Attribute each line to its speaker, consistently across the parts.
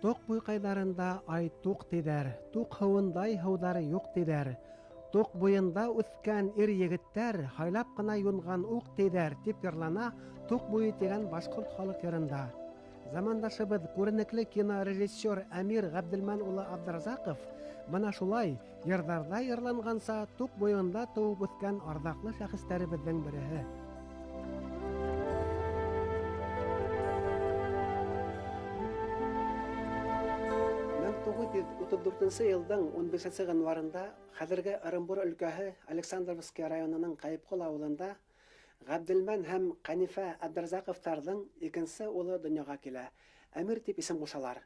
Speaker 1: Тоҡ буйҡайҙарында ай туҡ тиҙәр, туҡ һыуындай һыуҙары юҡ тиҙәр. Тоҡ буйында үҫкән ир егеттәр һайлап ҡына юнған уҡ тиҙәр, тип йырлана Тоҡ буйы тигән башҡорт халыҡ йырында. Замандашыбыҙ күренекле кинорежиссер Әмир Ғәбделмән улы Абдразаҡов бына шулай йырҙарҙа йырланғанса Тоҡ буйында тыуып үҫкән арҙаҡлы шәхестәребеҙҙең береһе. 1934 йылдың 15 ғинварында хәҙерге Ырымбур өлкәһе Александровский районының Ҡәйепҡол ауылында Ғәбделмән һәм Ҡәнифә Абдразаҡовтарҙың икенсе улы донъяға килә. Әмир тип исем ҡушалар.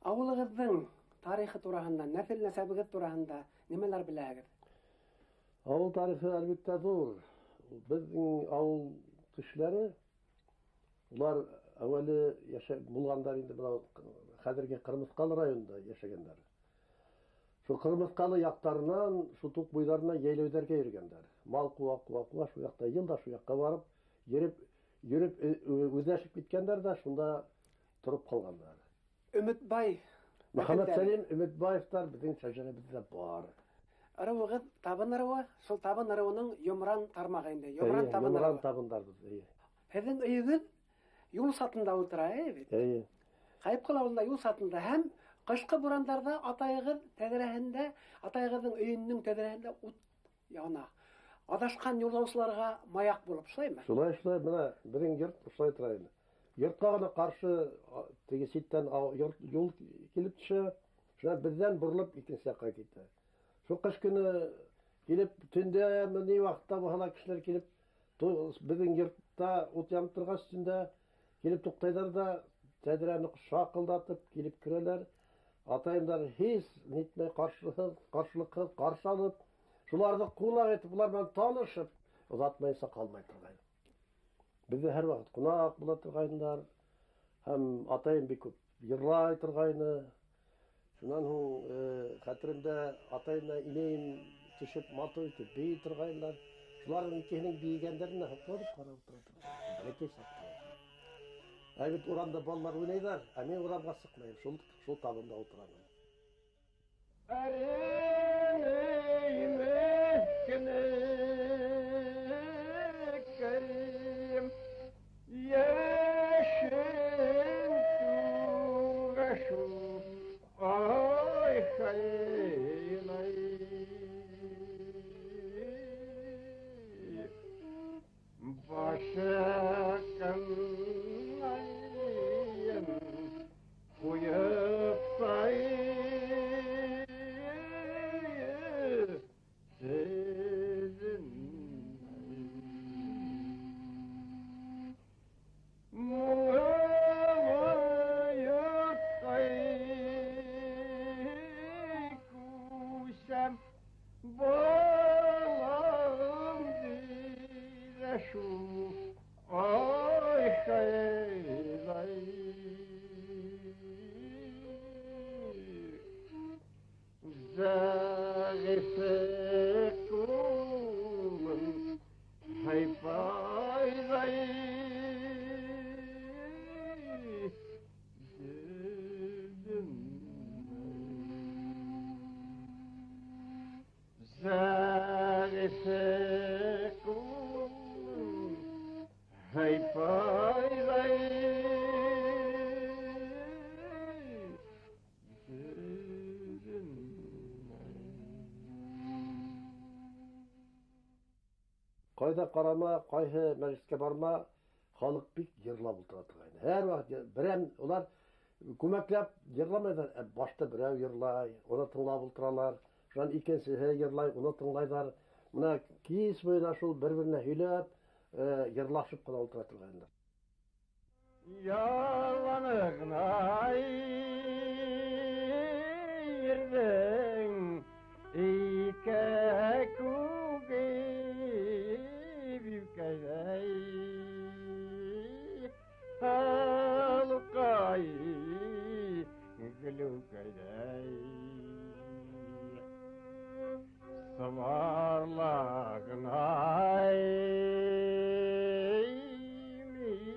Speaker 1: Ауылығыҙҙың тарихы тураһында, нәҫел-нәсәбегеҙ тураһында нимәләр беләһегеҙ?
Speaker 2: Ауыл тарихы әлбиттә ҙур. Беҙҙең ауыл кешеләре улар әүәле йәшә булғандар инде бына хәҙерге Ҡырмыҫҡалы районында йәшәгәндәр. Шул Ҡырмыҫҡалы яҡтарынан, шул туҡ буйҙарына йәйләүҙәргә йөрөгәндәр. Мал ҡыуа, ҡыуа, ҡыуа, шул яҡта йыл да шул яҡҡа барып, йөрөп, йөрөп үҙләшеп киткәндәр ҙә шунда тороп ҡалғандар.
Speaker 1: Өмөтбай
Speaker 2: Мөхәммәт Сәлим Өмөтбаевтар беҙҙең шәжәрәбеҙҙә бар.
Speaker 1: Ырыуығыҙ Табын ырыуы, шул Табын ырыуының Йомран тармағы инде. Йомран Табын
Speaker 2: Йомран табындарбыҙ, эйе.
Speaker 1: Һеҙҙең өйөгөҙ юл сатында ултыра, эйе бит?
Speaker 2: Эйе.
Speaker 1: Ҡәйепҡол ауылында юл сатында һәм ҡышҡы бурандарҙа атайығыҙ тәҙрәһендә, атайығыҙҙың өйөнөң тәҙрәһендә ут яна. Аҙашҡан юлаусыларға маяҡ булып, шулаймы?
Speaker 2: Шулай, шулай, бына беҙҙең йорт шулай тора инде. Йортҡа ғына ҡаршы теге ситтән йорт, юл килеп төшә, шунан беҙҙән боролоп икенсе яҡҡа китә. Шул ҡыш көнө килеп, төндәме ни ваҡытта булһа ла кешеләр килеп, беҙҙең йортта ут янып торғас төндә килеп туҡтайҙар ҙа тәҙрәне шаҡылдатып килеп керәләр. Атайымдар һис нитмәй ҡаршылыҡһыҙ ҡаршы алып, шуларҙы ҡунаҡ итеп, улар менән танышып, оҙатмайынса ҡалмай торғайны. Беҙҙә һәр ваҡыт ҡунаҡ була торғайнылар, һәм атайым бик күп йырлай торғайны. Шунан һуң хәтеремдә атайым менән инәйем төшөп матур итеп бейей торғайнылар. Шуларҙың икеһенең бейегәндәренә һоҡланып ҡарап ултыра торғайным. Бәләкәй саҡта. Ә бит урамда балалар уйнайҙар, ә мин урамға сыҡмайым, шул табында ултырам. Ҡайҙа ҡарама, ҡайһы мәжлескә барма, халыҡ бик йырлап ултыра торғайны. Һәр ваҡыт берәм улар күмәкләп йырламайҙар, ә башта берәү йырлай, уны тыңлап ултыралар. Шунан икенсеһе йырлай, уны тыңлайҙар. Бына кис буйына шул бер-беренә һөйләп, йырлашып ҡына ултыра торғайнылар.
Speaker 3: Яланығнай ерҙең ике күге бибкәйҙәй, һалҡай гөлөкәйҙәй. Сыбарлағынай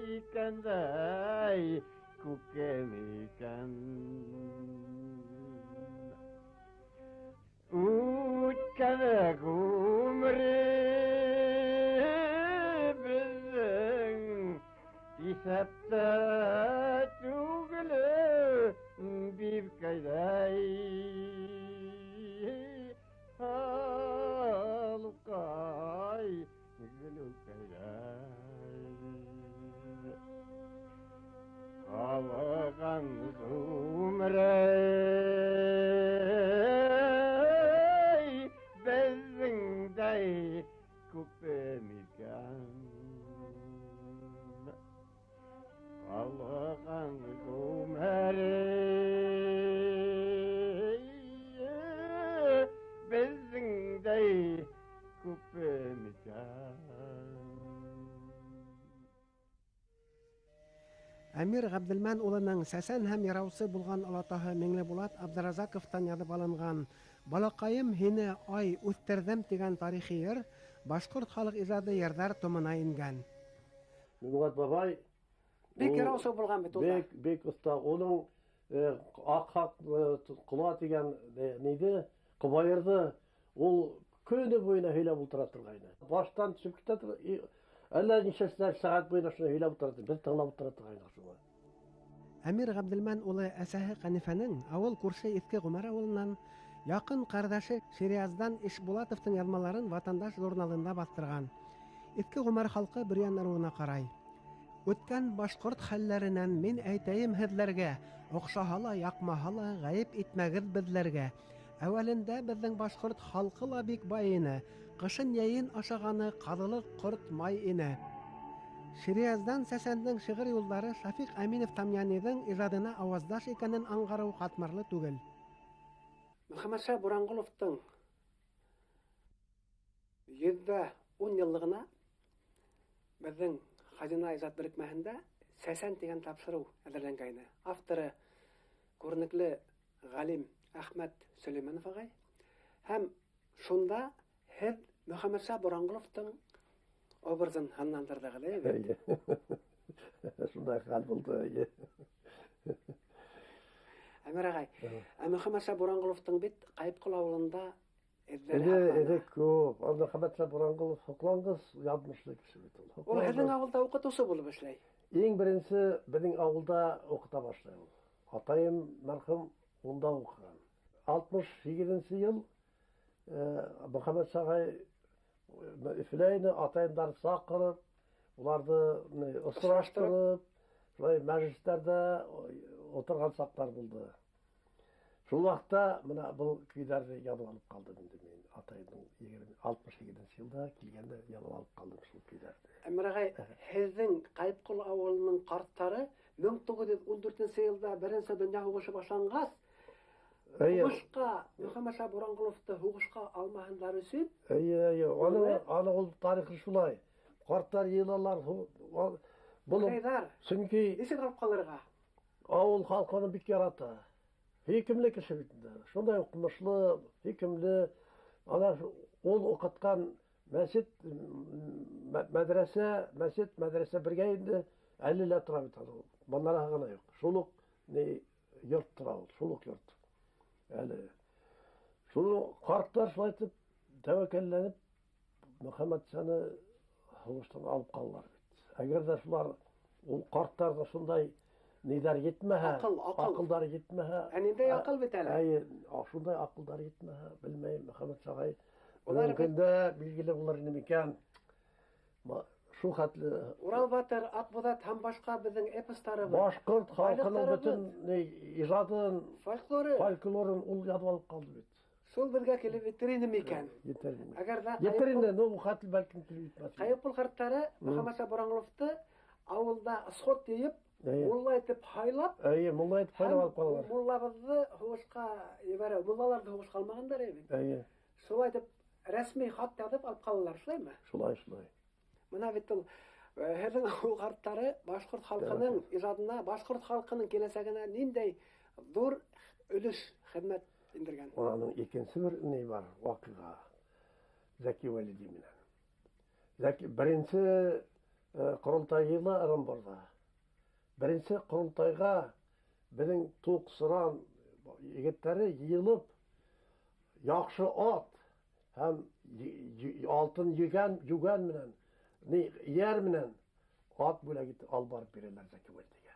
Speaker 3: микәндәй күпме икән? Үткән ғүмеребеҙҙең иҫәптә түгел бибкәйҙәй. Алҡай, гөлкәйҙәй. Ҡалған ғүмер беҙҙеңдәй күпме икән? Ҡалған ғүмер беҙҙеңдәй күпме икән?
Speaker 1: Әмир Ғәбделмән улының сәсән һәм яраусы булған олатаһы Миңлебулат Абдразаковтан яҙып алынған «Балаҡайым һине ай үҫтерҙем» тигән тарихи йыр башҡорт халыҡ ижады йырҙар томына ингән.
Speaker 2: Миңлебулат бабай
Speaker 1: бик яраусы булған бит ул.
Speaker 2: Бик, бик оҫта. Уның аҡ-аҡ ҡола тигән ниҙе, ҡобайырҙы ул көнө буйына һөйләп ултыра торғайны. Баштан төшөп китә әллә нисә сәғәт буйына шуны һөйләп ултыра, беҙ тыңлап ултыра торғайныҡ шуны.
Speaker 1: Әмир Ғәбделмән улы әсәһе Ҡәнифәнең ауыл күрше Иҫке Ғүмәр ауылынан яҡын ҡәрҙәше Шириаздан Ишбулатовтың яҙмаларын Ватандаш журналында баҫтырған. Иҫке Ғүмәр халҡы Бөрйән ырыуына ҡарай. Үткән башҡорт хәлләренән мин әйтәйем һеҙләргә, оҡшаһа ла, яҡмаһа ла, ғәйеп итмәгеҙ беҙләргә. Әүәлендә беҙҙең башҡорт халҡы ла бик бай ине, ҡышын йәйен ашағаны ҡаҙылыҡ ҡорт май ине. Шириаздан сәсәндең шиғыр юлдары Шафиҡ Әминев Тамъяниҙың ижадына ауаздаш икәнен аңғарыу ҡатмарлы түгел. Мөхәммәтша Буранғоловтың 110 йыллығына беҙҙең Хазина ижад берекмәһендә Сәсән тигән тапшырыу әҙерләнгәйне. Авторы күренекле ғалим Әхмәт Сөләймәнов ағай. Һәм шунда һеҙ Мөхәммәтша Буранғоловтың образын һынландырҙығыҙ, әйе бит?
Speaker 2: Шундай хәл булды, әйе.
Speaker 1: Әмир ағай, ә Мөхәммәтша Буранғоловтың бит Ҡайыпҡол ауылында эҙҙәре һаҡлана.
Speaker 2: Эҙе күп. Ул Мөхәммәтша Буранғолов һоҡланғыс яҙмышлы кеше бит ул.
Speaker 1: Ул һеҙҙең ауылда уҡытыусы булып эшләй.
Speaker 2: Иң беренсе беҙҙең ауылда уҡыта башлай ул. Атайым мәрхүм унда уҡыған. Алтмыш һигеҙенсе йыл Мөхәммәтша ағай Өфөлә ине, атайымдарҙы саҡырып, уларҙы осраштырып, шулай мәжлестәрҙә ултырған саҡтар булды. Шул ваҡытта бына был көйҙәрҙе яҙып алып ҡалдым инде мин. Атайымдың алтмыш һигеҙенсе йылда килгәндә яҙып алып ҡалдым шул көйҙәрҙе.
Speaker 1: Әмир ағай, һеҙҙең Ҡайыпҡол ауылының ҡарттары мең туғыҙ йөҙ ун дүртенсе йылда Беренсе донъя һуғышы башланғас, һуғышҡа Мөхәммәтша Буранғоловты һуғышҡа алмаһындар өсөн.
Speaker 2: Эйе, эйе. Аны ул тарихы шулай. Ҡарттар йыйылалар, был
Speaker 1: Хәйҙәр,
Speaker 2: сөнки
Speaker 1: нисек алып ҡалырға?
Speaker 2: Ауыл халҡы уны бик ярата. Һөйкөмлө кеше бит инде. Шундай уҡымышлы, һөйкөмлө. Ана ул уҡытҡан мәсет, мәҙрәсә, мәсет, мәҙрәсә бергә инде әле лә тора бит ул. Манара ғына юҡ. Шул уҡ ни йорт тора ул, шул уҡ йорт. Әле шул ҡарттар шулай итеп тәүәккәлләнеп Мөхәммәтшаны һуғыштан алып ҡалалар бит. Әгәр ҙә шулар ул ҡарттарҙа шундай ниҙәр етмәһә,
Speaker 1: Аҡыл, аҡыл.
Speaker 2: аҡылдар етмәһә.
Speaker 1: Ә ниндәй аҡыл бит әле?
Speaker 2: Әйе, шундай аҡылдар етмәһә, белмәйем, Мөхәммәтша ағай.
Speaker 1: Улар
Speaker 2: Бөгөнгө көндә билгеле булыр ине микән? Шул хәтле
Speaker 1: Урал батыр, Аҡбуҙат һәм башҡа беҙҙең эпостарыбыҙ.
Speaker 2: Башҡорт халҡының
Speaker 1: Байлыҡтарыбыҙ.
Speaker 2: бөтөн ижадын,
Speaker 1: фольклоры.
Speaker 2: фольклорын ул яҙып алып ҡалды бит.
Speaker 1: Шул беҙгә килеп етер ине микән?
Speaker 2: Етер ине.
Speaker 1: Әгәр ҙә
Speaker 2: Етер
Speaker 1: Ҡайыпҡол
Speaker 2: ине, но ул хәтле бәлкем килеп етмәҫ ине.
Speaker 1: Ҡайыпҡол ҡарттары Мөхәммәтша Буранғоловты ауылда сход йыйып, мулла итеп һайлап,
Speaker 2: Эйе, мулла итеп һайлап алып ҡалалар.
Speaker 1: Муллабыҙҙы һуғышҡа ебәрә, муллаларҙы һуғышҡа алмағандар бит. Шулай итеп рәсми хат яҙып алып ҡалалар, шулаймы?
Speaker 2: Шулай, шулай.
Speaker 1: Бына бит ул, һеҙҙең ауыл ҡарттары башҡорт халҡының ижадына, башҡорт халҡының киләсәгенә ниндәй ҙур өлөш хеҙмәт индергән.
Speaker 2: Уның икенсе бер ни бар, ваҡиға. Зәки Вәлиди менән. Зәки беренсе ҡоролтай йыйыла Ырымбурҙа. Беренсе ҡоролтайға беҙҙең Туҡсыран егеттәре йыйылып, яҡшы ат һәм алтын йүгән менән, эйәр менән ат бүләк итеп алып барып бирәләр Зәки Вәлидигә.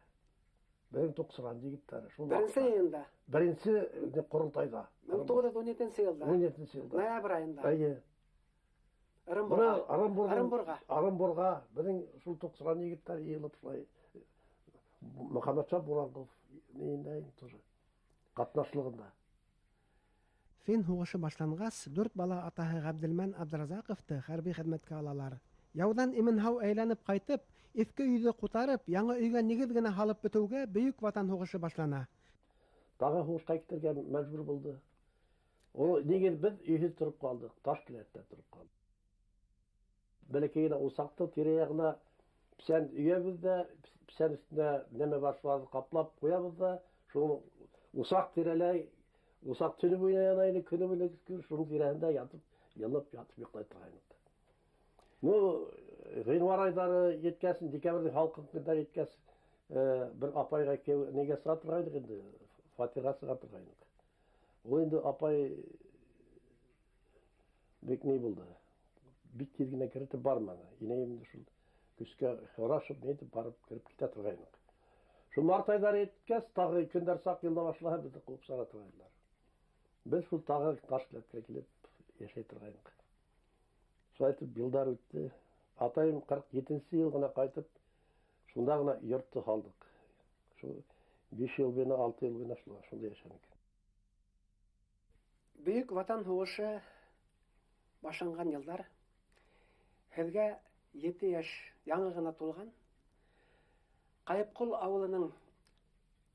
Speaker 2: Беҙҙең Туҡсыран егеттәре шул.
Speaker 1: Беренсе йыйында.
Speaker 2: Беренсе ҡоролтайҙа.
Speaker 1: 1917 йылда.
Speaker 2: 17 йылда.
Speaker 1: Ноябрь айында.
Speaker 2: Эйе.
Speaker 1: Ырымбурға. Ырымбурға.
Speaker 2: Ырымбурға беҙҙең шул Туҡсыран егеттәре йыйылып шулай Мөхәммәтша Буранҡов тоже ҡатнашлығында.
Speaker 1: Фин һуғышы башланғас, 4 бала атаһы Ғәбделмән Абдразаҡовты хәрби хеҙмәткә алалар. Яуҙан имен-һау әйләнеп ҡайтып, иҫке өйҙө ҡутарып, яңы өйгә нигеҙ генә һалып бөтөүгә Бөйөк Ватан һуғышы башлана.
Speaker 2: Тағы һуғышҡа китергә мәжбүр булды. Ул нигеҙ беҙ өйһөҙ тороп ҡалдыҡ, таш келәттә тороп ҡалдыҡ. Бәләкәй генә усаҡты тирә-яғына песән өйәбеҙ ҙә, песән өҫтөнә нәмә бар шуларҙы ҡаплап ҡуябыҙ ҙа, шул усаҡ тирәләй, усаҡ төнө буйына яна ине, көнө буйына шуның тирәһендә ятып, йылып ятып йоҡлай торғайныҡ. Ну, ғинвар айҙары еткәс, декабрҙең һалҡын көндәре еткәс, бер апайға нигә сыға торғайныҡ инде, фатирға сыға торғайныҡ. Ул инде апай бик ни булды, бик тиҙ генә керетеп барманы. Инәйем инде шул көскә һорашып, ни итеп барып кереп китә торғайныҡ. Шул март айҙары еткәс, тағы көндәр саҡ йылына башлаһа, беҙҙе ҡыуып сыға торғайнылар. Беҙ шул тағы таш келәткә килеп йәшәй торғайныҡ. Шулай итеп йылдар үтте. Атайым 47 йыл ғына ҡайтып, шунда ғына йортто һалдыҡ. Шул 5 йыл буйына, 6 йыл буйына шунда йәшәнек.
Speaker 1: Бөйөк Ватан һуғышы башланған йылдар. Һеҙгә 7 йәш яңы ғына тулған. Ҡайыпҡол ауылының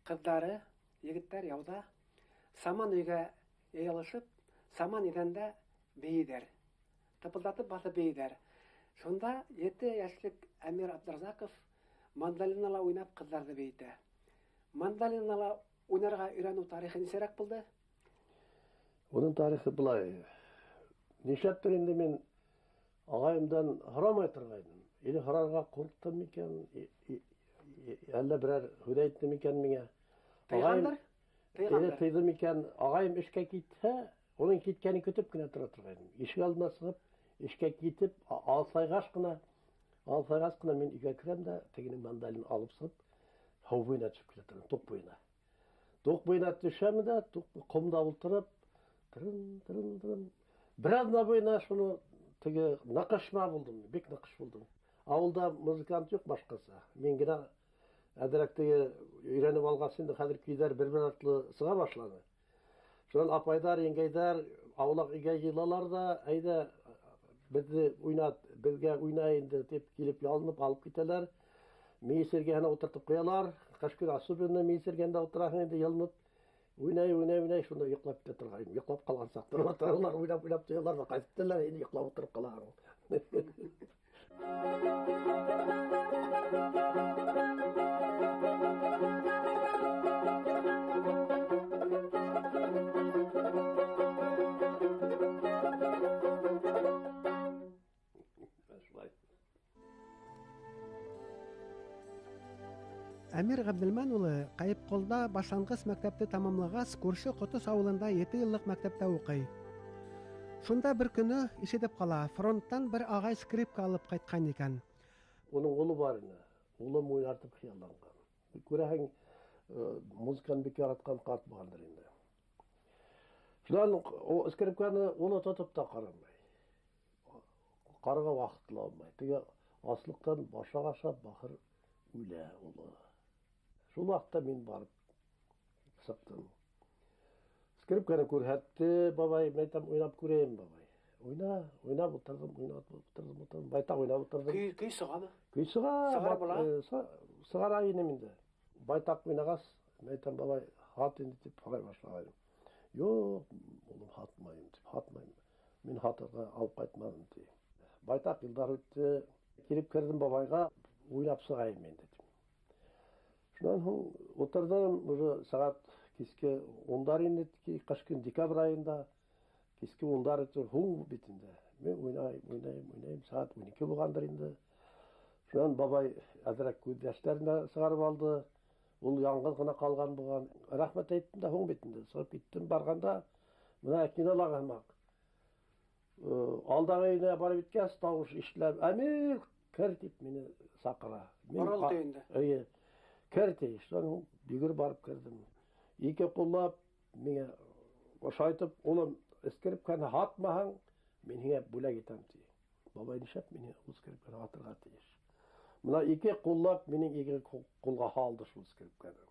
Speaker 1: ҡыҙҙары, егеттәр яуҙа саман өйгә йыйылышып, саман иҙәндә бейейҙәр. Тыпылдатып баҫып бейейҙәр. Шунда 7 йәшлек Әмир Абдразаҡов мандолинала уйнап ҡыҙҙарҙы бейетә. Мандолинала уйнарға өйрәнеү тарихы нисәрәк булды?
Speaker 2: Уның тарихы былай. Нишләптер инде мин ағайымдан һорамай торғайным. Или һорарға ҡурҡтым микән, әллә берәр һүҙ әйтте микән миңә?
Speaker 1: Тыйғандыр?
Speaker 2: Или тыйҙы микән? Ағайым эшкә китһә, уның киткәнен көтөп кенә тора торғайным. Ишек алдына сығып, эшкә китеп, алыҫайғас ҡына мин өйгә керәм дә, тегенең мандолин алып сығып, һыу буйына төшөп китә торам, туҡ буйына. Туҡ буйына төшәм дә, туҡ ҡомда ултырып, тырын, тырын, тырын. Бер аҙна буйына шуны теге ныҡышма булдым, бик ныҡыш булдым. Ауылда музыкант юҡ башҡаса. Мин генә әҙерәк теге өйрәнеп алғас инде хәҙер көйҙәр бер-бер артлы сыға башланы. Шунан апайҙар, еңгәйҙәр аулаҡ өйгә йыйылалар ҙа, әйҙә беҙҙе уйнат, беҙгә уйна инде тип килеп ялынып алып китәләр. Мейес эргәһенә ултыртып ҡуялар. Ҡыш көнө особенно мейес эргәһендә ултыраһың инде йылынып. Уйнай, уйнай, уйнай, шунда йоҡлап китә торғайным. Йоҡлап ҡалған саҡта улар уйнап, уйнап туялар ҙа ҡайтып китәләр, инде йоҡлап ултырып ҡалаһың.
Speaker 1: Әмир Ғәбделмән улы Ҡайыпҡолда башланғыс мәктәпте тамамлағас, күрше Ҡотос ауылында 7 йыллыҡ мәктәптә уҡый. Шунда бер көнө ишетеп ҡала, фронттан бер ағай скрипка алып ҡайтҡан икән.
Speaker 2: Уның улы бар ине, улым уйнартып хыялланған. Күрәһең, музыканы бик яратҡан ҡарт булғандыр инде. Шунан ул скрипканы улы тотоп та ҡарамай. Ҡарарға ваҡыт ла алмай. Теге аслыҡтан башаҡ ашап бахыр үлә улы. Шул ваҡытта мин барып сыҡтым. Скрипканы күрһәтте бабай, мин әйтәм, уйнап күрәйем бабай. Уйна, уйнап ултырҙым, уйнап ултырҙым, ултырҙым, байтаҡ уйнап ултырҙым.
Speaker 1: Көй сығамы?
Speaker 2: Көй сыға,
Speaker 1: Сығара була?
Speaker 2: Сығара инем инде. Байтаҡ уйнағас, мин әйтәм, бабай, һат инде тип һорай башлағайным. Юҡ, улым, һатмайым тип, һатмайым. Мин һатырға алып ҡайтманым ти. Байтаҡ йылдар үтте. Килеп керҙем бабайға, уйнап сығайым инде тип. Шунан һуң ултырҙым, уже сәғәт киске ундар инде, ҡыш көн декабрь айында, киске ундар һуң бит инде. Мин уйнайым, уйнайым, уйнайым, сәғәт 12 булғандыр инде. Шунан бабай әҙерәк күҙ йәштәрен дә сығарып алды. Ул яңғыҙ ғына ҡалған булған. Рәхмәт әйттем дә һуң бит инде. Сығып киттем барғанда, бына кинолағы һымаҡ. Алдағы өйөнә барып еткәс, тауыш ишетелә. Әмир, кер тип мине саҡыра.
Speaker 1: Боролдо инде.
Speaker 2: Эйе. Кер ти. Шунан йүгереп барып керҙем. Ике ҡуллап миңә ошайтып, улым, скрипканы һатмаһаң, мин һиңә бүләк итәм ти. Бабай нишләп мине ул скрипканы һатырға тейеш? Бына ике ҡуллап минең ике ҡулға һалды шул скрипканы.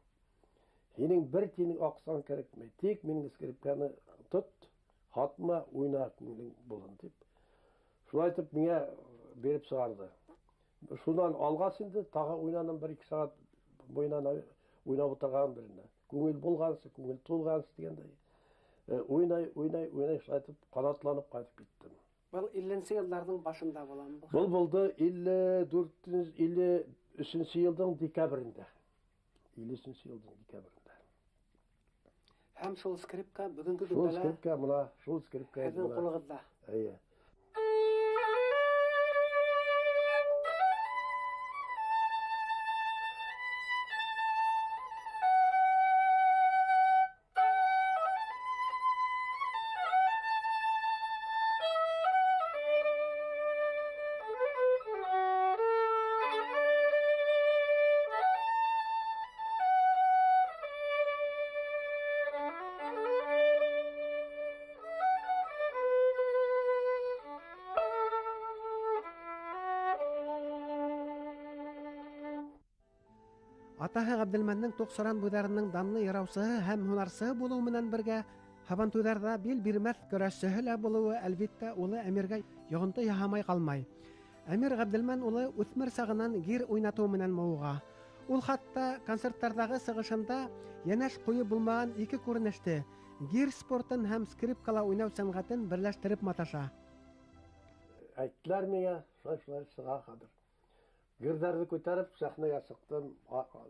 Speaker 2: Һинең бер тинең аҡсаң кәрәкмәй, тик минең скрипканы тот, һатма, уйна, күңелең булһын тип. Шулай итеп миңә биреп сығарҙы. Шунан алғас инде тағы уйнаным бер-ике сәғәт буйына уйнап ултырған беренә. Күңел булғансы, күңел тулғансы тигәндәй. Уйнай, уйнай, уйнай шулай итеп ҡанатланып ҡайтып киттем.
Speaker 1: Был илленсе йылдарҙың башында буламы был?
Speaker 2: Был булды илле дүртенсе, илле өсөнсө йылдың декабрендә. Илле өсөнсө йылдың декабрендә.
Speaker 1: Һәм шул скрипка бөгөнгө
Speaker 2: Шул
Speaker 1: көндә лә
Speaker 2: скрипка мына, шул скрипка
Speaker 1: һеҙҙең
Speaker 2: мына.
Speaker 1: ҡулығыҙҙа.
Speaker 2: Эйе.
Speaker 1: Атаһы Ғәбделмәндең Тоҡсаран буйҙарының данлы йыраусыһы һәм һунарсыһы булыу менән бергә һабантуйҙарҙа бил бирмәҫ көрәшсеһе лә булыуы әлбиттә улы Әмиргә йоғонто яһамай ҡалмай. Әмир Ғәбделмән улы үҫмер сағынан гир уйнатыу менән мауыға. Ул хатта концерттарҙағы сығышында йәнәш ҡуйып булмаған ике күренеште гир спортын һәм скрипкала уйнау сәнғәтен берләштереп маташа.
Speaker 2: Әйттеләр миңә, шулай-шулай сыға хәҙер. Гирҙәрҙе күтәреп сәхнәгә сыҡтым,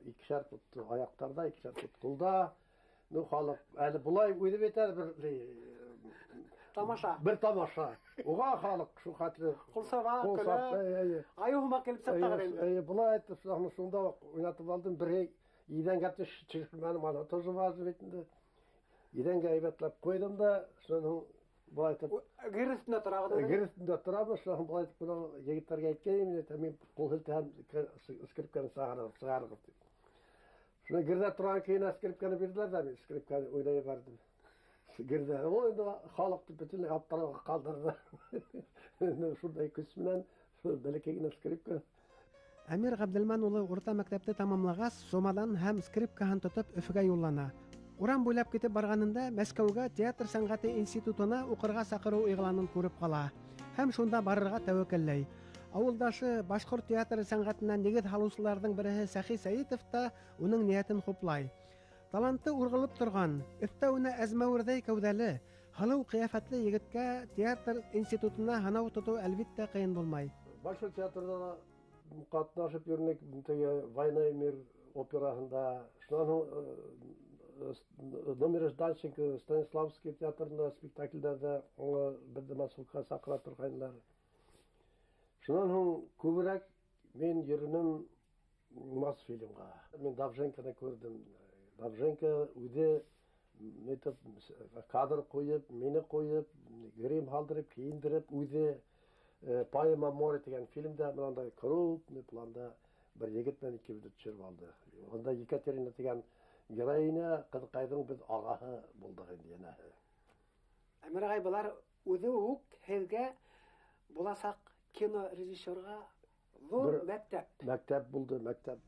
Speaker 2: икешәр пот аяҡтарҙа, икешәр пот ҡулда. Ну, халыҡ әле былай үҙе бит әле бер,
Speaker 1: Тамаша.
Speaker 2: Бер тамаша. Уға халыҡ шул хәтле
Speaker 1: Ҡул саба,
Speaker 2: ҡул
Speaker 1: көлә.
Speaker 2: сапты, эйе, эйе.
Speaker 1: Айыу һымаҡ килеп сыҡты
Speaker 2: Эйе,
Speaker 1: инде.
Speaker 2: эйе, былай итеп, шуны шунда уҡ уйнатып алдым. Бер иҙәнгә төшөрмәнем, ана тоже важно бит инде. Иҙәнгә һәйбәтләп ҡуйҙым да, шунан һуң былай итеп
Speaker 1: Гир өҫтөндә торағыҙ инде.
Speaker 2: Гир өҫтөндә торабыҙ, шунан һуң былай итеп бына егеттәргә әйткәйнем, мин әйтәм, мин ҡул һелтәһәм, скрипканы сығарығыҙ тип. Шунан гирҙә торған көйөнә скрипканы бирҙеләр ҙә, мин скрипканы уйнай барҙым. Гирҙә, ул инде халыҡты бөтөнләй аптырауға ҡалдырҙы. Инде шундай көс менән, шул бәләкәй генә скрипка.
Speaker 1: Әмир Ғәбделмән улы урта мәктәпте тамамлағас, сумаҙан һәм скрипкаһын тотоп Өфөгә юллана. Урам буйлап китеп барғанында Мәскәүгә театр сәнғәте институтына уҡырға саҡырыу иғланын күреп ҡала һәм шунда барырға тәүәккәлләй. Ауылдашы башҡорт театры сәнғәтенә нигеҙ һалыусыларҙың береһе Сәхи Сәйитов та уның ниәтен хуплай. Таланты урғылып торған, өҫтәүенә әзмәүерҙәй кәүҙәле, һылыу ҡиәфәтле егеткә театр институтына һынау тотоу әлбиттә ҡыйын булмай.
Speaker 2: Башҡорт театрында ла ҡатнашып йөрөнөк, теге Война и мир операһында, шунан һуң Номер Жданченко, Станиславский театрында спектаклдәрҙә уны беҙҙе массовка саҡыра торғайнылар. Шунан һуң күберәк мин йөрөнөм Мосфильмға. Мин Довженконы күрҙем. Довженко үҙе нитеп кадр ҡуйып, мине ҡуйып, грим һалдырып, кейендереп, үҙе Поэма море тигән фильмда мынандай крупный планда бер егет менән икебеҙҙе төшөрөп алды. Унда Екатерина тигән героиня ҡыҙыҡайҙың беҙ ағаһы булдыҡ инде йәнәһе.
Speaker 1: Әмир ағай, былар үҙе үк һеҙгә буласаҡ кино режиссерға ҙур
Speaker 2: Бер
Speaker 1: мәктәп.
Speaker 2: Мәктәп булды, мәктәп.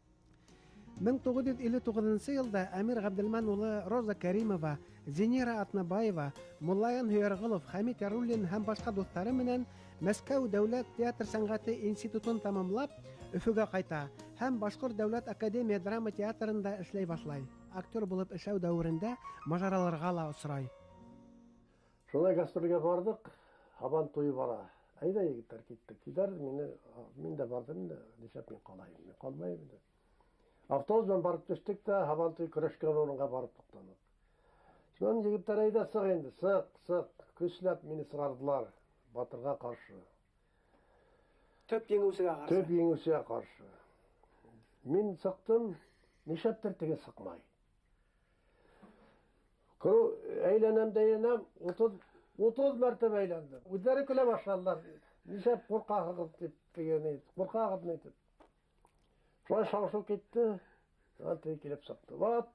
Speaker 1: Мең туғыҙ йөҙ илле туғыҙынсы йылда Әмир Ғәбделмән улы Роза Кәримова, Зинира Атнабаева, Муллаян Һөйәрғолов, Хәмит Яруллин һәм башҡа дуҫтары менән Мәскәү дәүләт театр сәнғәте институтын тамамлап, Өфөгә ҡайта һәм Башҡорт дәүләт академия драма театрында эшләй башлай. Актер булып эшләү дәүерендә мажараларға ла осрай.
Speaker 2: Шулай гастролгә барҙыҡ, һабан туйы бара. Әйҙә егеттәр киттек. Киләр, мин дә барҙым инде, нишләп мин ҡалайым, мин ҡалмайым инде. Автобус менән барып төштөк тә, һабан туйы көрәшкән урынға барып туҡтаныҡ. Шунан егеттәр әйҙә сыҡ инде, сыҡ, сыҡ, көсләп мине сығарҙылар батырға ҡаршы.
Speaker 1: Төп еңеүсегә ҡаршы.
Speaker 2: Төп еңеүсегә ҡаршы. Мин сыҡтым, нишләптер теге сыҡмай. Әйләнәм дә әйләнәм, 30 мәртәбә әйләндем. Үҙҙәре көлә башланылар. Нишләп ҡурҡаһығыҙ тип тигән, ҡурҡағыҙ ни тип. Шулай шау-шыу китте. Шунан теге килеп сыҡты. Вот,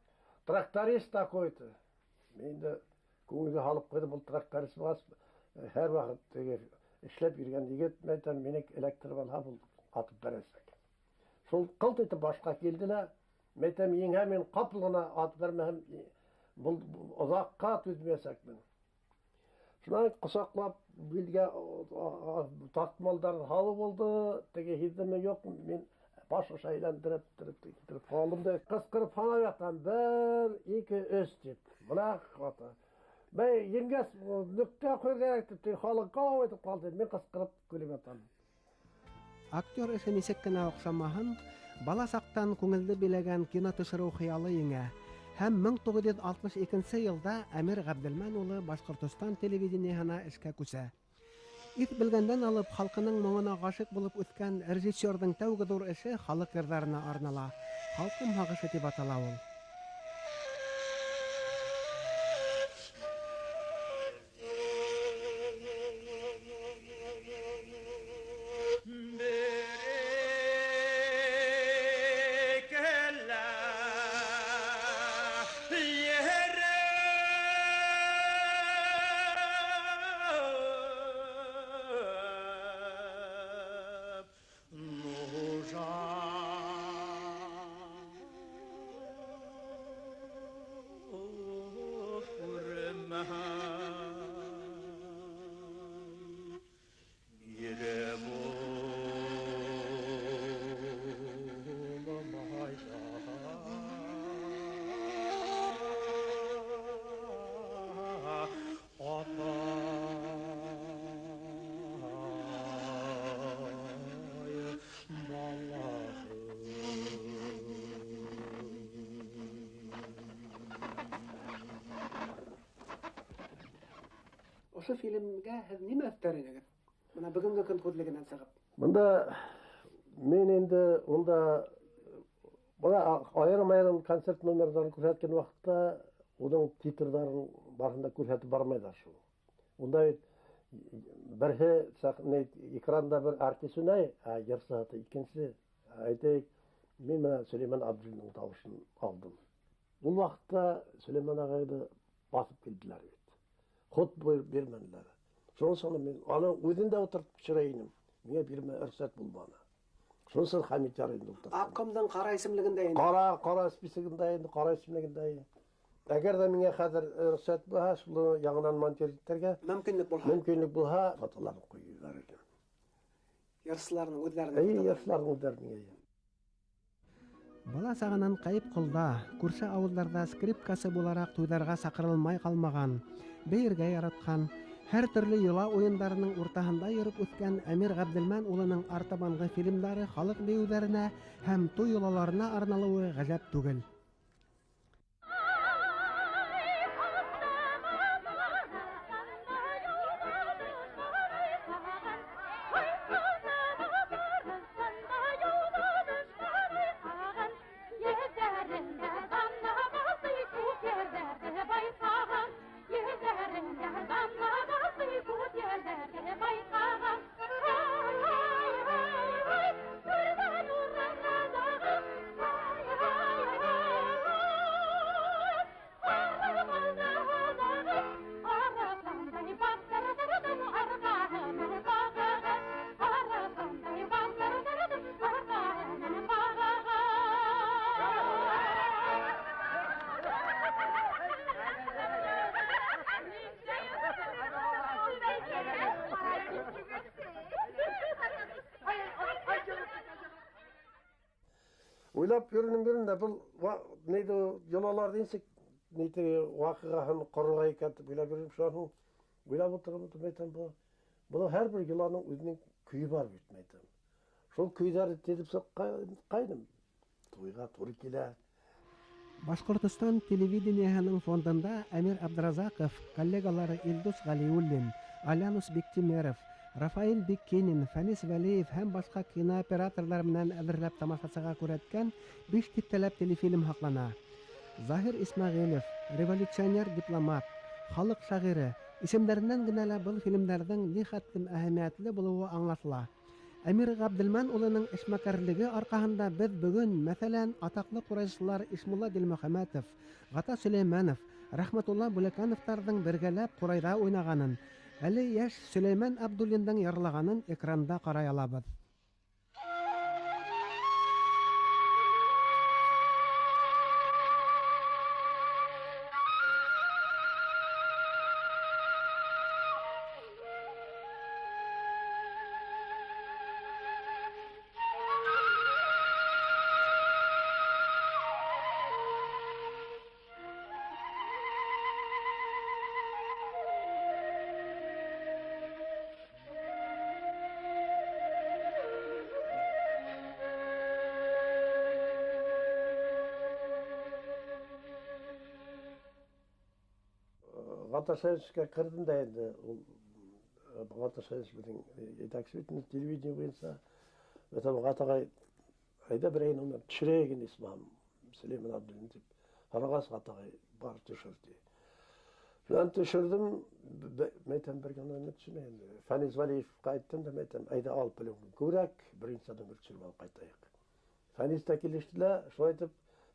Speaker 2: тракторист такой-то. Мин дә күңелгә һалып ҡуйҙым, был тракторист булғас, һәр ваҡыт теге эшләп йөрөгән егет, мин әйтәм, мине эләктереп алһа, был атып бәрәсәк. Шул ҡылт итеп башҡа килде лә, мин әйтәм, еңһә мин ҡапыл ғына атып бәрмәһәм, был оҙаҡҡа түҙмәйәсәкмен. Шунан ҡосаҡлап билгә тартмалдар һалып булды, теге һиҙҙеме юҡ, мин баш аша әйләндереп, китереп ҡалдым да, ҡысҡырып һанап ятам, 1, 2, 3 тип. Бына ата. Бәй, еңгәс, нөктә ҡуйырға кәрәк тип, теге халыҡ ҡау итеп ҡалды, мин ҡысҡырып көлөп ятам.
Speaker 1: Актер эше нисек кенә оҡшамаһын, бала саҡтан күңелде биләгән кино төшөрөү хыялы еңә. Һәм мең туғыҙ йөҙ алтмыш икенсе йылда Әмир Ғәбделмән улы Башҡортостан телевидениеһына эшкә күсә. Иҫ белгәндән алып халҡының моңона ғашиҡ булып үҫкән режиссерҙың тәүге ҙур эше халыҡ йырҙарына арнала. Халҡым һағышы тип атала ул. Ошо фильмгә һеҙ нимә өҫтәр инегеҙ? Бына бөгөнгө көн күҙлегенән сығып.
Speaker 2: Бында мин инде унда бына айырым-айырым концерт номерҙарын күрһәткән ваҡытта уның титрҙарын барыһын да күрһәтеп бармайҙар шул. Унда бит берһе экранда бер артист уйнай, ә йырсы икенсе. Әйтәйек, мин бына Сөләймән Абдуллиның тауышын алдым. Ул ваҡытта Сөләймән ағайҙы баҫып килделәр бит. Ход бирмәнеләр. Шунан һуң мин аны үҙен дә ултыртып төшөрә инем. Миңә бирмә рөхсәт булманы. Шунан һуң Хәмит Ярый инде ултыртты.
Speaker 1: Обкомдың ҡара исемлегендә инде.
Speaker 2: Ҡара списогында инде, ҡара исемлегендә инде. Әгәр ҙә миңә хәҙер рөхсәт булһа, шуны яңынан монтировать итергә
Speaker 1: мөмкинлек булһа.
Speaker 2: Мөмкинлек булһа, фотоларын ҡуйып ебәрер инем.
Speaker 1: Йырсыларның үҙҙәренең
Speaker 2: Эйе,
Speaker 1: фотоларын.
Speaker 2: йырсыларның үҙҙәренең, эйе.
Speaker 1: Бала сағынан ҡайып ҡолда, күрше ауылдарҙа скрипкасы булараҡ туйҙарға саҡырылмай ҡалмаған, бейергә яратҡан, һәр төрлө йола уйындарының уртаһында йөрөп үҫкән Әмир Ғәбделмән улының артабанғы фильмдары халыҡ бейеүҙәренә һәм туй йолаларына арналыуы ғәжәп түгел.
Speaker 2: Уйлап йөрөнөм йөрөнөм дә, был нейҙе, йолаларҙы нисек, нейҙе, ваҡиғаһын ҡорорға икән тип уйлап йөрөнөм. Шунан һуң уйлап ултырып ултырып әйтәм, был һәр бер йоланың үҙенең көйө бар бит, мин әйтәм. Шул көйҙәрҙе теҙеп сыҡҡайным, туйға тура килә.
Speaker 1: Башҡортостан телевидениеһының фондында Әмир Абдразаҡов, коллегалары Илдус Ғәлиуллин, Алянус Биктимеров, Рафаэль Биккинин, Фәнис Вәлиев һәм башҡа кинооператорҙар менән әҙерләп тамашасыға күрһәткән 5 тиҫтәләп телефильм һаҡлана. Заһир Исмәғилев, революционер дипломат, халыҡ шағиры исемдәренән генә лә был фильмдәрҙең ни хәтлем әһәмиәтле булыуы аңлашыла. Әмир Ғабделмән улының эшмәкәрлеге арҡаһында беҙ бөгөн, мәҫәлән, атаҡлы ҡурайсылар Ишмулла Дилмөхәмәтов, Ғата Сөләймәнов, Рәхмәтулла Бүләкәновтарҙың бергәләп ҡурайҙа уйнағанын, әле йәш Сөләймән Абдуллиндың йырлағанын экранда ҡарай алабыҙ.
Speaker 2: Ғата Сәйетовскә керҙем дә инде, ул Ғата Сәйетович беҙҙең етәксе бит инде телевидение буйынса. Мәҫәлән, Ғатаға әйҙә берәйен уны төшөрәйек инде, исмаһам, Сөләймән Абдуллин тип һорағас, Ғатағай бар төшөр ти. Шунан төшөрҙөм, мәйтәм, бер генә нәмә төшөрмәй инде. Фәнис Вәлиевҡа әйттем дә, мәйтәм, әйҙә алып пленка күберәк, беренсе номер төшөрөп алып ҡайтайыҡ. Фәнис тә килеште лә, шулай итеп,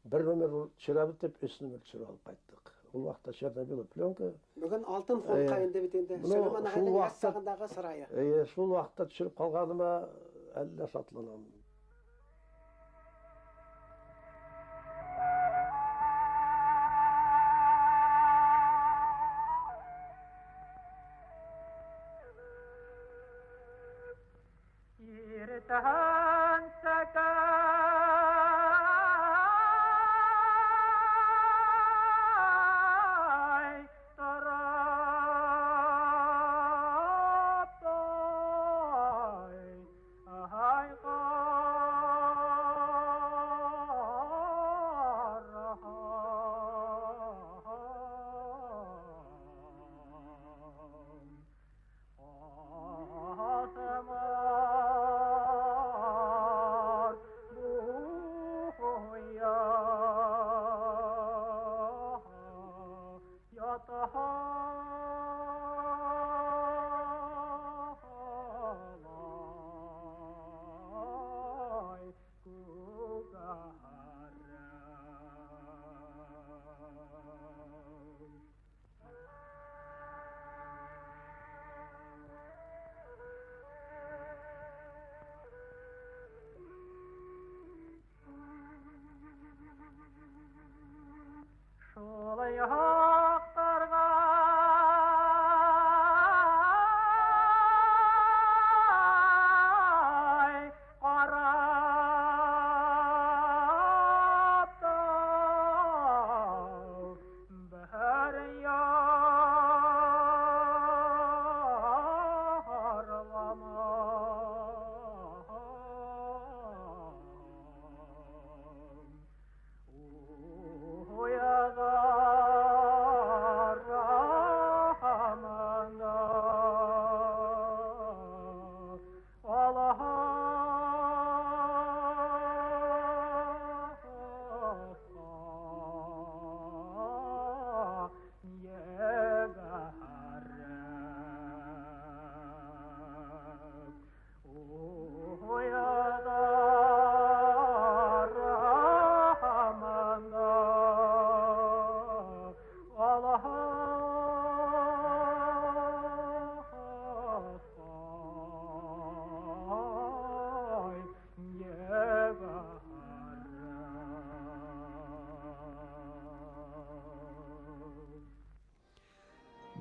Speaker 2: бер номер төшөрәбеҙ тип, 3 номер төшөрөп алып ҡайттыҡ. Ул ваҡытта черно-белый пленка.
Speaker 1: Бөгөн алтын фондҡа инде бит инде. Сөләймән ағайҙың йәш сағындағы сырайы.
Speaker 2: Эйе, шул ваҡытта төшөрөп ҡалғаныма әллә шатланам.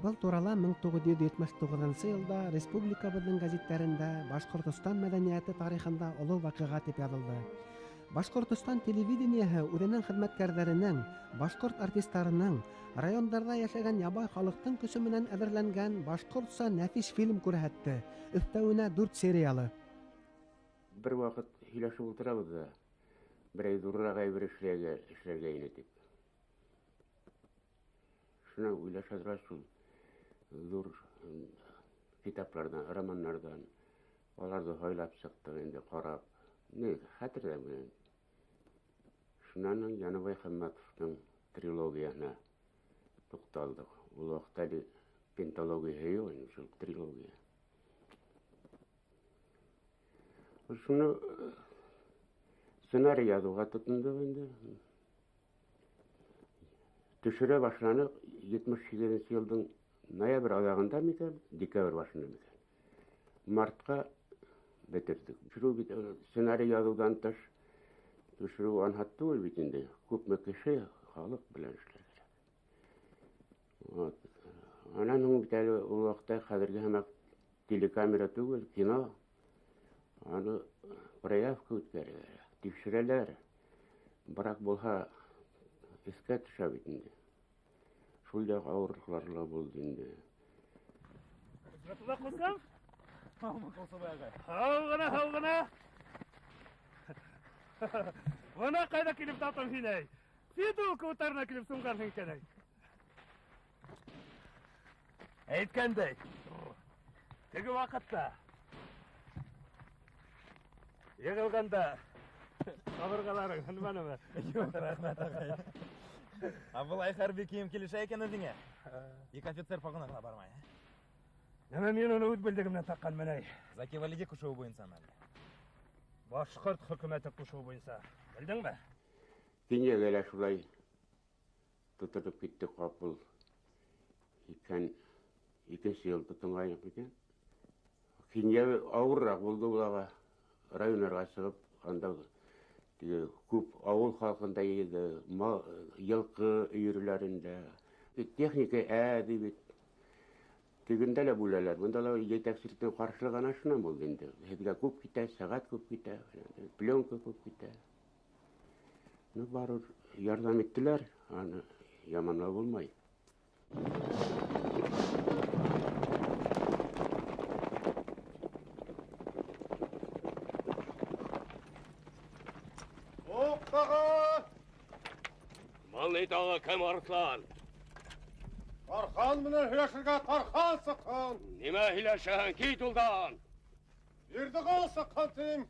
Speaker 1: Был турала 1979 йылда республикабыҙҙың гәзиттәрендә Башҡортостан мәҙәниәте тарихында оло ваҡиға тип яҙылды. Башҡортостан телевидениеһы үҙенең хеҙмәткәрҙәренең, башҡорт артистарының, райондарҙа йәшәгән ябай халыҡтың көсө менән әҙерләнгән башҡортса нәфис фильм күрһәтте. Өҫтәүенә 4 сериялы.
Speaker 4: Бер ваҡыт һөйләшеп ултырабыҙ ҙа, берәй ҙурыраҡ әйбер эшләргә ине тип. Шунан уйлаша торғас, шул ҙур Китапларҙан, романнарҙан. Уларҙы һайлап сыҡтыҡ инде, ҡарап. Ни, хәтерҙә менән. Шунан һуң Яныбай Хамматовтың трилогияһына туҡталдыҡ. Ул ваҡытта әле пенталогияһы юҡ ине, шул трилогия. Шуны сценарий яҙыуға тотондоҡ инде. Төшөрә башланыҡ 78 йылдың ноябрь аҙағында микән, декабрь башында микән. Мартҡа бөтөрҙөк. Төшөрөү бит, сценарий яҙыуҙан тыш төшөрөү анһат түгел бит инде. Күпме кеше халыҡ белән эшләй кәрәк. Вот. Анан һуң бит әле ул ваҡытта хәҙерге һымаҡ телекамера түгел, кино. Аны проявка үткәрәләр, тикшерәләр. Брак булһа, иҫкә төшә бит инде. Шул яҡ ауырлыҡтар ла булды инде.
Speaker 5: Һау ғына, һау ғына. Бына ҡайҙа килеп таптым һине, эй. Фидулка утарына килеп сумғанһың икән, эй. Әйткәндәй, теге ваҡытта йығылғанда ҡабырғаларың һынманымы?
Speaker 6: Юҡ, рәхмәт, ағай. Ә былай хәрби кейем килешә икән үҙеңә. Ике офицер погоны ғына бармай, ә?
Speaker 5: Нәмә мин уны үҙ белдегемдән таҡҡанмын, әй.
Speaker 6: Заки Вәлиди ҡушыуы буйынса мәле.
Speaker 5: Башҡорт хөкүмәте ҡушыуы буйынса. Белдеңме?
Speaker 4: Кинйәгә лә шулай тотоноп китте ҡапыл. Икән, икенсе йыл тотонғайныҡ микән? Кинйә ауырыраҡ булды уларға. Районарға сығып, анда теге күп ауыл халҡында йыйҙы, йылҡы өйөрләрендә. Техника әҙ бит. Тегендә лә бүләләр. Бында ла етәкселектең ҡаршылығы ана шунан булды инде. Һеҙгә күп китә, сәғәт күп китә, пленка күп китә. Ну, барыбер ярҙам иттеләр, аны яманлау булмай.
Speaker 7: Туҡтағыҙ!
Speaker 5: Был тағы кем, Арыҫлан?
Speaker 7: Тархан менән һөйләшергә Тархан сыҡһын.
Speaker 5: Нимә һөйләшәһең? Кит улдан!
Speaker 7: Ирҙеғол сыҡһын, тим.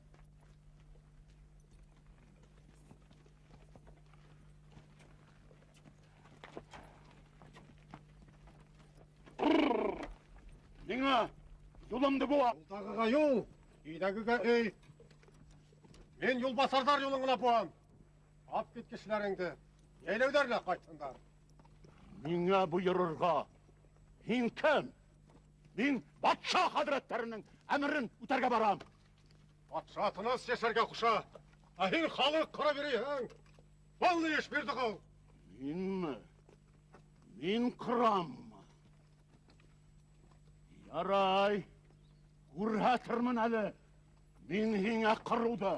Speaker 5: Ниңә юлымды быуа?
Speaker 7: Юлдағыға юл, өйҙәгегә өй. Мин юлбасарҙар юлын ғына быуам. Ап кит кешеләреңде, йәйләүҙәр лә ҡайтһындар.
Speaker 5: Миңә бойорорға һин кем? Мин батша хәҙрәттәренең әмерен үтәргә барам.
Speaker 7: Батша тыныс йәшәргә ҡуша, ә һин халыҡ ҡырып йөрөйһөң. Был ни эш, Бирҙеғол?
Speaker 5: Минме? Мин ҡыраммы? Ярай, күрһәтермен әле мин һиңә ҡырыуҙы.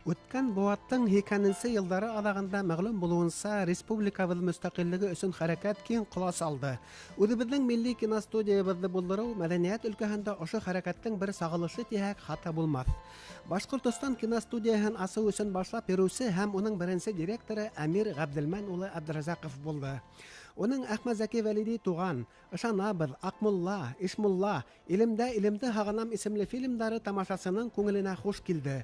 Speaker 1: Үткән быуаттың һикәненсе йылдары аҙағында мәғлүм булыуынса, республикабыҙ мөстәҡиллеге өсөн хәрәкәт киң ҡолас алды. Үҙебеҙҙең милли киностудиябыҙҙы булдырыу мәҙәниәт өлкәһендә ошо хәрәкәттең бер сағылышы тиһәк хата булмаҫ. Башҡортостан киностудияһын асыу өсөн башлап йөрөүсе һәм уның беренсе директоры Әмир Ғәбделмән улы Әбдеразаҡов булды. Уның Әхмәт Зәки Вәлиди туған, Ышанабыҙ, Аҡмулла, Ишмулла, Илемдә илемде һағынам исемле фильмдары тамашасының күңеленә хуш килде.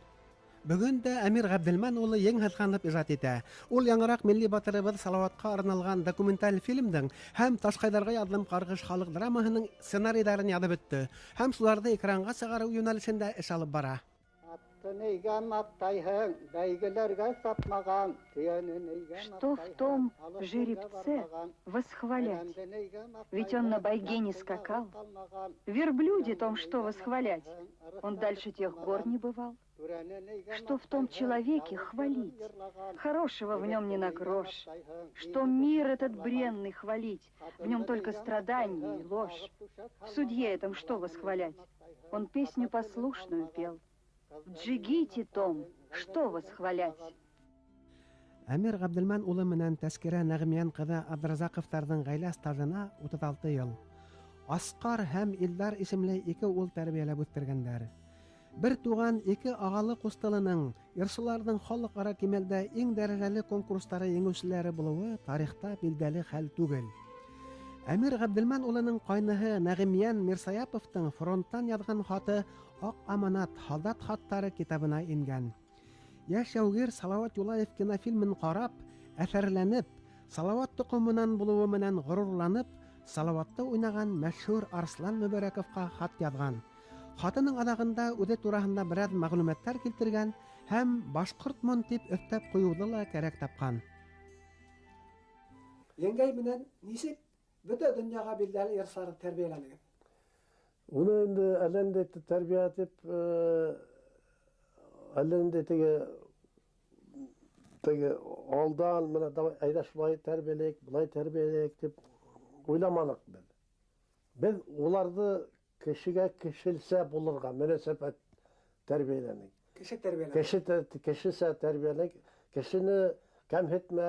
Speaker 1: Бөгөн дә Әмир Ғәбделмән улы ең һыҙғанып ижад итә. Ул яңыраҡ милли батырыбыҙ Салауатҡа арналған документаль фильмдың һәм Ташҡайҙарға яҙлым ҡарғыш халыҡ драмаһының сценарийҙарын яҙып бөттө һәм шуларҙы экранға сығарыу йүнәлешендә эш алып бара.
Speaker 8: Что в том жеребце восхвалять? Ведь он на байге не скакал. В верблюде том что восхвалять? Он дальше тех гор не бывал. Что в том человеке хвалить? Хорошего в нем не на грош. Что мир этот бренный хвалить? В нем только страдания и ложь. В судье этом что восхвалять? Он песню послушную пел. В джигите том, что восхвалять?
Speaker 1: Әмир Ғәбделмән улы менән Тәскирә Нәғмиән ҡыҙы Абдразаҡовтарҙың ғаилә стажына 36 йыл. Асҡар һәм Илдар исемле ике ул тәрбиәләп үҫтергәндәр. Бер туған ике ағалы ҡустылының йырсыларҙың халыҡ-ара кимәлдә иң дәрәжәле конкурстары еңеүселәре булыуы тарихта билдәле хәл түгел. Әмир Ғәбделмән улының ҡайныһы Нәғимйән Мирсаяповтың фронттан яҙған хаты «Аҡ аманат» һалдат хаттары китабына ингән. Йәш яугир Салауат Юлаев кинофильмын ҡарап, әҫәрләнеп, Салауат тоҡомонан булыуы менән ғорурланып, Салауатты уйнаған мәшһүр Арслан Мөбәрәковҡа хат яҙған. Хатының аҙағында үҙе тураһында берәҙ мәғлүмәттәр килтергән һәм башҡортмон тип өҫтәп ҡуйыуҙы ла кәрәк тапҡан. Еңгәй менән нисек бөтә донъяға билдәле йырсыларҙы тәрбиәләнегеҙ?
Speaker 2: Уны инде әллә ниндәй тәрбиә тип, әллә ниндәй теге алдан мына давай әйҙә шулай тәрбиәләйек, былай тәрбиәләйек тип уйламаныҡ беҙ. Беҙ уларҙы кешегә кешелсә булырға мөнәсәбәт тәрбиәләнек.
Speaker 1: Кеше тәрбиәләнек.
Speaker 2: Кешесә тәрбиәләнек. Кешене кәмһетмә,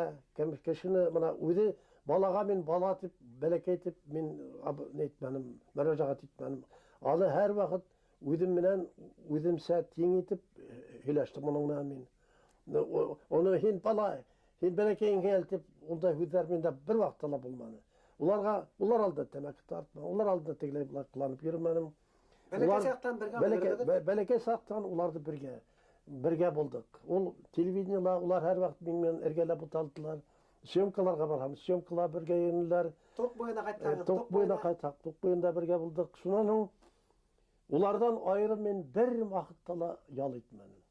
Speaker 2: кешене мына үҙе балаға мин бала тип, бәләкәй тип мин ни итмәнем, мөрәжәғәт итмәнем. Аны һәр ваҡыт үҙем менән үҙемсә тиң итеп һөйләштем уның менән мин. Уны һин бала, һин бәләкәйең һин тип ундай һүҙҙәр миндә бер ваҡытта ла булманы. Улар алда тәмәке тартма, улар алда тегеләй былай ҡыланып йөрөмәнем.
Speaker 1: Бәләкәй саҡтан бергә булдығыҙ?
Speaker 2: Бәләкәй саҡтан уларҙы бергә булдыҡ. Ул телевидениела улар һәр ваҡыт минең менән эргәлә буталдылар. Съемкаларға барһам, съемкалар бергә йөрөнөләр.
Speaker 1: Тоҡ буйына ҡайтһағыҙ,
Speaker 2: Тоҡ буйына ҡайтһаҡ, тоҡ буйында бергә булдыҡ. Шунан һуң уларҙан айырым мин бер ваҡытта ла ял итмәнем.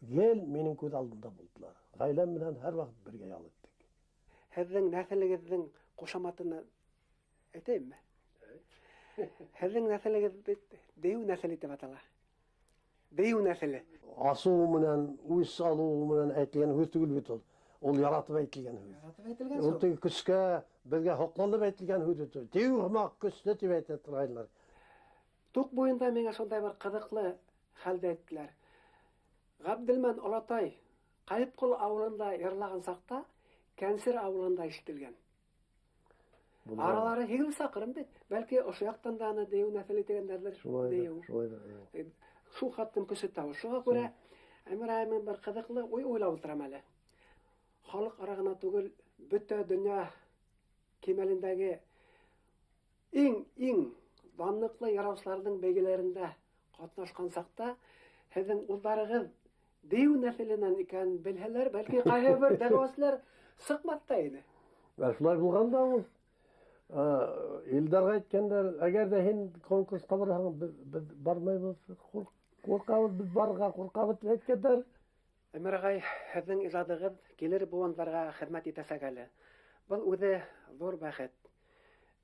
Speaker 2: Гел минең күҙ алдында булдылар. Ғаиләм менән һәр ваҡыт бергә ял иттек.
Speaker 1: Һеҙҙең нәҫелегеҙҙең ҡушаматын әйтәйемме? Һеҙҙең нәҫелегеҙ бит дейеү нәҫеле тип атала. Дейеү нәҫеле.
Speaker 2: Асыу менән, үс алыу менән әйтелгән һүҙ түгел бит ул. Ул яратып әйтелгән һүҙ.
Speaker 1: Яратып әйтелгән
Speaker 2: Ул
Speaker 1: һүҙ.
Speaker 2: теге көскә, беҙгә һоҡланып әйтелгән һүҙ бит ул. Дейеү һымаҡ көслө тип әйтә торғайнылар.
Speaker 1: Туҡ буйында миңә шундай бер ҡыҙыҡлы хәлде әйттеләр. Ғәбделмән олатай Ҡайыпҡол ауылында йырлаған саҡта Кәнсер ауылында ишетелгән.
Speaker 2: Булған.
Speaker 1: Аралары 8 саҡрым бит. Бәлки ошо яҡтан да аны дейеү нәҫеле тигәндәрҙер.
Speaker 2: Шулайҙыр,
Speaker 1: Дейеү.
Speaker 2: шулайҙыр, эйе.
Speaker 1: Шул хаттың көсө тау. Шуға күрә Әмир ағай, мин бер ҡыҙыҡлы уй уйлап ултырам әле. Халыҡ ара ғына түгел, бөтә донъя кимәлендәге иң данлыҡлы яраусыларҙың бәйгеләрендә ҡатнашҡан саҡта һеҙҙең улдарығыҙ дейеү нәҫеленән икәнен белһәләр, бәлки ҡайһы бер дәғүәселәр сыҡмаҫ та ине.
Speaker 2: Ә шулай булған да ул. Илдарға әйткәндәр, әгәр ҙә һин конкурсҡа барһаң, беҙ бармайбыҙ, ҡурҡабыҙ, беҙ барырға ҡурҡабыҙ тип әйткәндәр.
Speaker 1: Әмир ағай, һеҙҙең ижадығыҙ килер быуындарға хеҙмәт итәсәк әле. Был үҙе ҙур бәхет.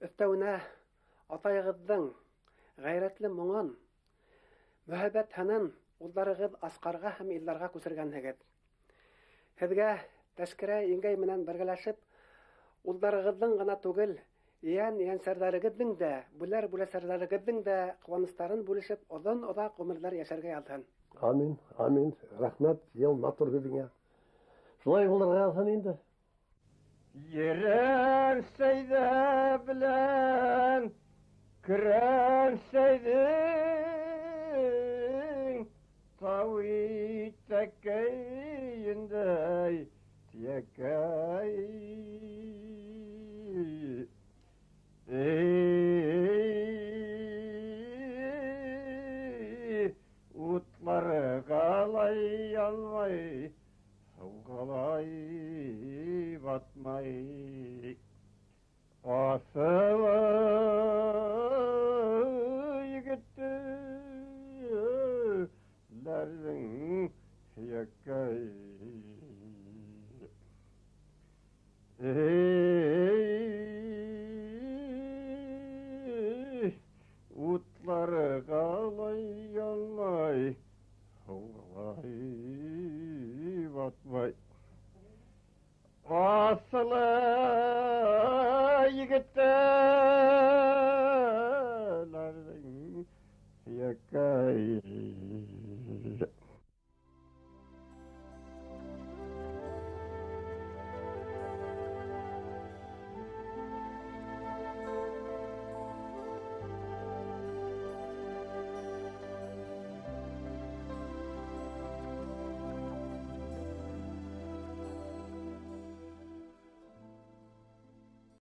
Speaker 1: Өҫтәүенә атайығыҙҙың ғәйрәтле моңон, мөхәббәт һынын улдарығыҙ Асҡарға һәм Илдарға күсергәнһегеҙ. Һеҙгә Тәскирә еңгәй менән бергәләшеп, улдарығыҙҙың ғына түгел, ейән-ейәнсәрҙәрегеҙҙең дә, бүләр-бүләсәрҙәрегеҙҙең дә ҡыуаныстарын бүлешеп, оҙон-оҙаҡ ғүмерҙәр йәшәргә яҙһын.
Speaker 2: Амин, амин. Рәхмәт, йыл матур һүҙеңә. Шулай булырға яҙһын инде.
Speaker 3: Ерән Сәйҙә белән Көрән Сәйҙең тау итәкәйендәй тиәкәйендәй.